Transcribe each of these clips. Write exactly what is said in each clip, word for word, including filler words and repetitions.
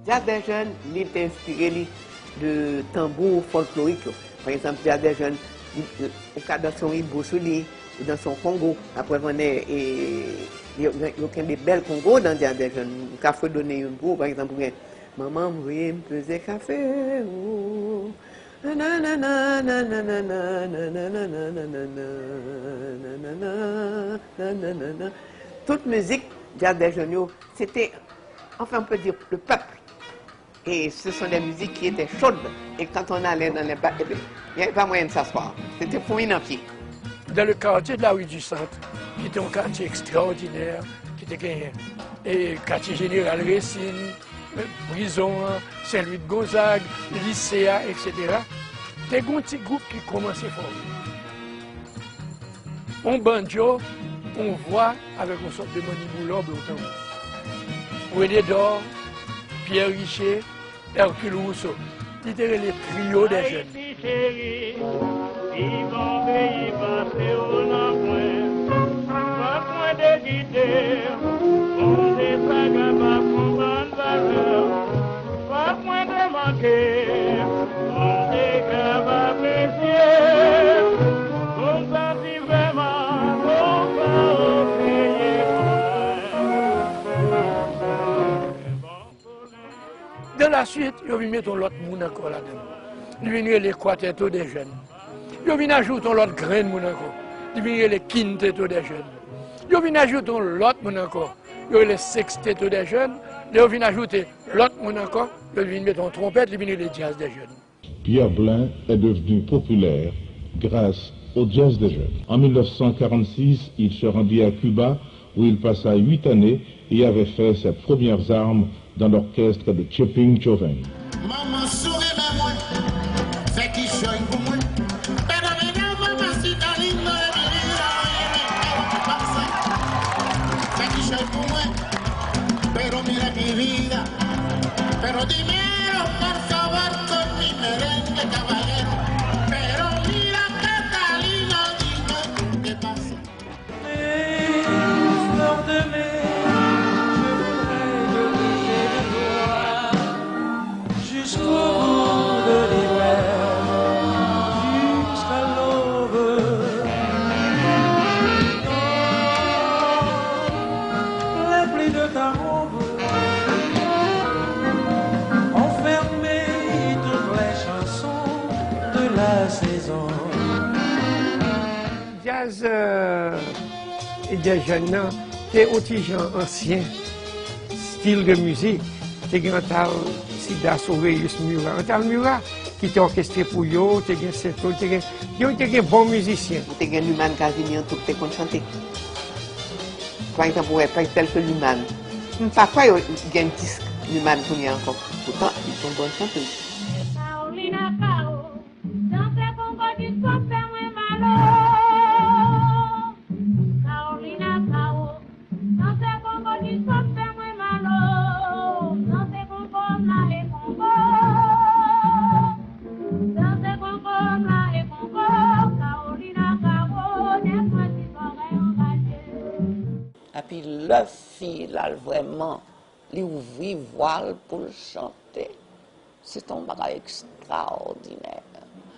Djaz dè jèn, li te enspire li de tanbou fòlklorik yo. Pa egzanp, djaz dè jèn, ou ka danse yon ibo sou li, ou danse yon kongo, apre konnen, e, yo, yo kenbe bèl kongo nan djaz dè jèn. M ka fredone youn pou ou, pa egzanp, ou gen, manman m voye m peze kafe, o. Tout mizik djaz dè jèn yo, se te, enfin, on peut dire, le peuple. Et ce sont des musiques qui étaient chaudes. Et quand on allait dans les ba-, et puis, il n'y avait pas moyen de s'asseoir. C'était fouine en pied. Dans le quartier de la rue du Centre, qui était un quartier extraordinaire, ki te genyen, e, katye jeneral Resin, prizon an, Sen Lwi Gonzag, lise a, etsetera. Te gen yon ti gwoup ki kòmanse fòme. Yon bandjo, yon vwa avèk yon sòt de manniboulò blo tanbou. René Dor, Pierre Richer, Hercule Rousseau. Li te rele Trio des Jeunes. Ayiti cheri, viv yon peyi pase w nan pwen. Fòk mwen te kite, pou m te sa kapab konprann valè w. Fòk mwen te manke, pou m te kapab apresye, pou m santi vrèman, konpa w te ye pou mwen. De la suite, yo vin mete yon lòt moun ankò ladan l. Li vin rele Quarteto des Jeunes. Yo vin ajoute yon lòt grenn moun ankò. Li vin rele Quinteto des Jeunes. Yo vin ajoute yon lòt moun ankò. Yo rele Sexteto des Jeunes. Lè yo vin ajoute lòt moun ankò, yo vin mete yon twonpèt, li vin rele Djaz dè Jèn. Pierre Blin est devenu populaire grâce au Jazz des Jeunes. En mille neuf cent quarante-six, il se rendit à Cuba, où il passa huit années et avait fait ses premières armes dans l'orchestre de Chepin Chauvin. Manman, si w renmen mwen, fè kichòy pou mwen. Pero mira, mamacita linda de mi vida, óyeme, quiero que pase. Fè kichòy pou mwen. Pero mira mi vida. Pero dinero, por favor, con mi merengue, caballero. Pero mira, Catalina, dime qué pasa. Mes fleurs de mai, je voudrais te bouger de toi jusqu'au bout de l'hiver, jusqu'à l'aube. Les plis de ta robe ont fermé toutes les chansons de la saison. Djaz, euh, dè jèn nan te yon ti jan ansyen stil de mizik. Te gen Antal Sidas, Oreus Murat. Antal Murat ki te òkestre pou yo, te gen Sentol, te gen, yo te gen bon mizisyen. Ou te gen Luman Casimir tou ki te konn chante. Pa egzanp, ou wè, pa tèlke Luman. M pa kwè yo gen disk Luman kounye a ankò. Poutan, li te yon bon chantèz. Carolina Cao, danse kongo di swaf fè mwen mal o. Carolina Cao, danse kongo di swaf fè mwen mal o. Danse kongo m la e kongo. Danse kongo m la e kongo. Carolina Cao, nèg mwen di zòrèy angaje. Epi lè fi l al vrèman, li ouvri vwa l pou l chante. Se te yon bagay ekstraòdinè.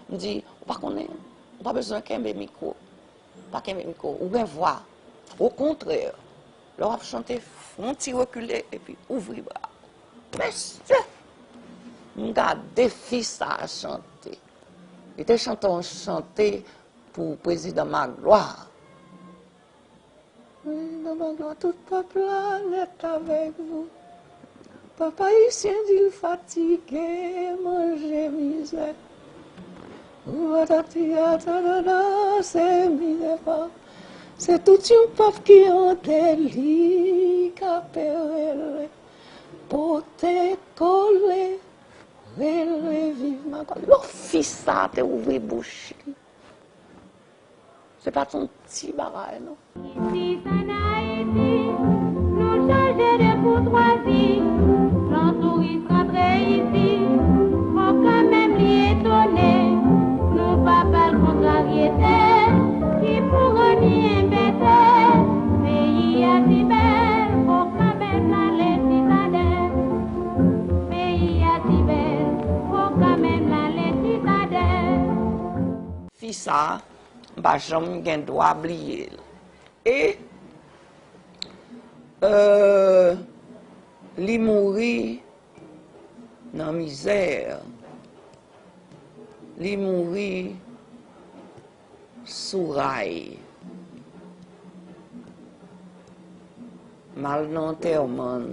M di, ou pa konnen, ou pa bezwen kenbe mikwo. Pa kenbe mikwo, ou gen vwa. Okontrè, lè w ap chante, fè yon ti rekile epi ouvri bra. Mesye! M gade fi sa a chante. Li te chante yon chante pou prezidan Magloire. Prezidan Magloire, tout pèp la nèt avèk vou. Pèp ayisyen di l fatige, manje mizè. Patati atadada, se mizè pa. Se tout yon pèp ki an deli k ap rele. Pote kole, rele viv Magloire. Lè fi sa a te ouvri bouch li. Se pa t yon ti bagay, non. Isit ann Ayiti, nou chaje de koutwazi. Lè yon touris rantre isit, fò kanmenm li etone. Nou pa ba l kontrariete ki pou rann li enbete. Peyi a si bèl, fò kanmenm l ale Sitadèl. Sa, m pa janm gen dwa bliye l. E, euh, li mouri nan mizè. Li mouri sou ray. M al nan antèman l.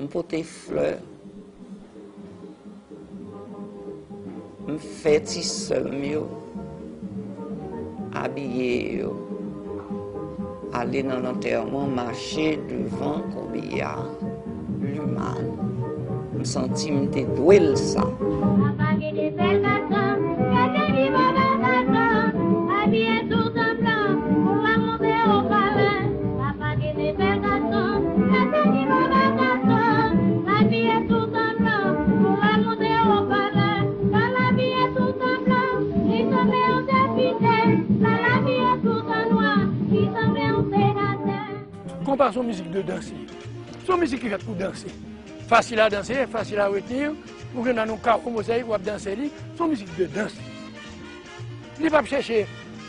M pote flè. M fè ti sè m yo abiye yo, ale nan lantèman, mache devan kòbèy a, limen l. M santi m te dwe l sa. Papa ki te fè gason, gason ki papa gason, abiye tout an blan, pou l al monte o palè. Papa ki te fè gason, gason ki papa gason, abiye tout an blan, pou l al monte o palè. L al abiye tout an blan, li sanble yon depite, l al abiye tout an nwa, li sanble yon senatè. Konpa se yon mizik de danse. Se yon mizik ki fèt pou danse. Fasil a danse, fasil a retni. Ou gen nan yon kawo mozayik, w ap danse li. Se yon mizik de dans. Li p ap chèche,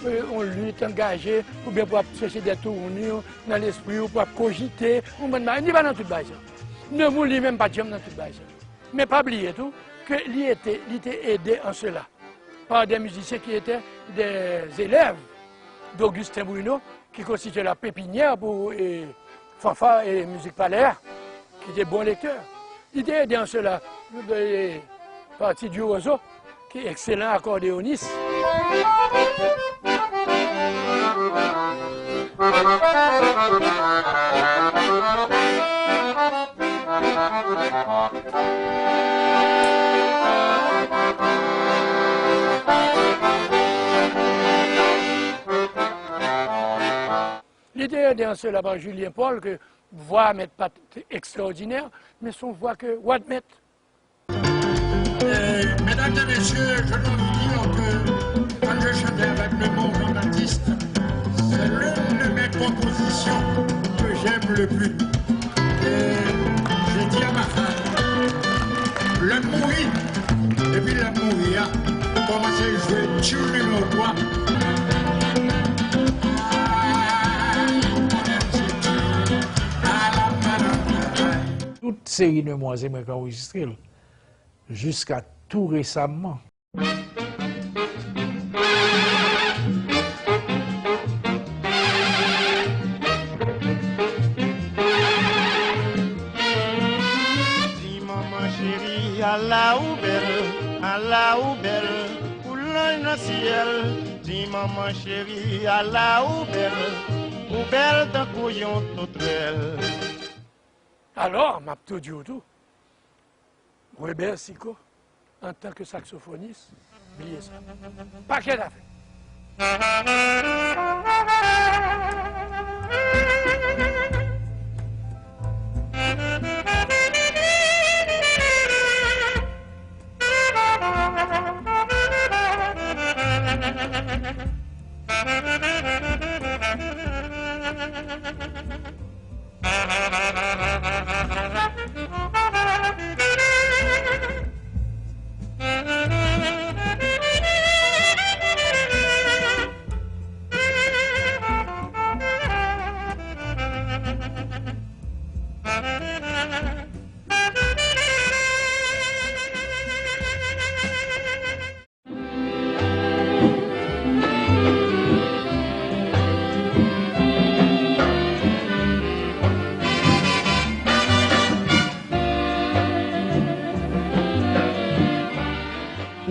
euh, yon lit angaje, oubyen pou ap chèche dè touni nan lespri w, pou ap kojite, yon bann bagay. Li pa nan tout bagay sa. Nemours li menm pa t janm nan tout bagay sa. Men pa bliye tou, ke li ete, li te ede an sela. Par des musiciens qui étaient des élèves d'Augustin Bruno, ki konstitye la pepinyè pou, e, fanfa e mizik palè a, ki te bon lektè. Li te ede an sela, e, pati di Wozo, ki ekselan akòdeyonis. Li te ede an sela pa Julien Paul, ke vwa a mèt pa t ekstraòdinè, men se yon vwa ke w admèt. Euh, mesdames et messieurs, je dois vous dire que quand je chantais avec le bon Jean-Baptiste, c'est l'une de mes compositions que j'aime le plus. Et je dis à ma femme, lè m mouri, epi lè m mouri a, kòmanse jwe tune nimewo twa. Tout seri Nemours se mwen k anrejistre l. Jiska tou resaman. Di manman cheri, ala ou bèl, ala ou bèl, kou lanj nan syèl. Di manman cheri, ala ou bèl, ou bèl tankou yon totrèl. Alò, m ap tou di w tou, Webè Siko, antanke saksofonis, bliye sa. Pakèt afè.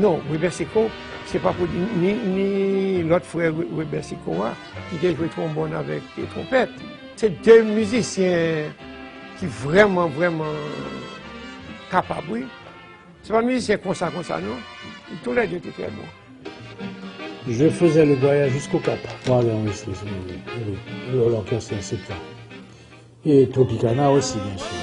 Non, Webè Siko, se pa pou di, ni, ni lòt frè Webè Siko a, ki te jwe twonbòn avèk, e, twonpèt. Se de mizisyen ki vrèman, vrèman kapab, wi. Se pa mizisyen konsa, konsa, non. Tous les deux étaient très bons. Je faisais le voyage jusqu'au Cap pour aller enregistrer ce, le, le, l'orchestre septan. Et Tropicana aussi, bien sûr.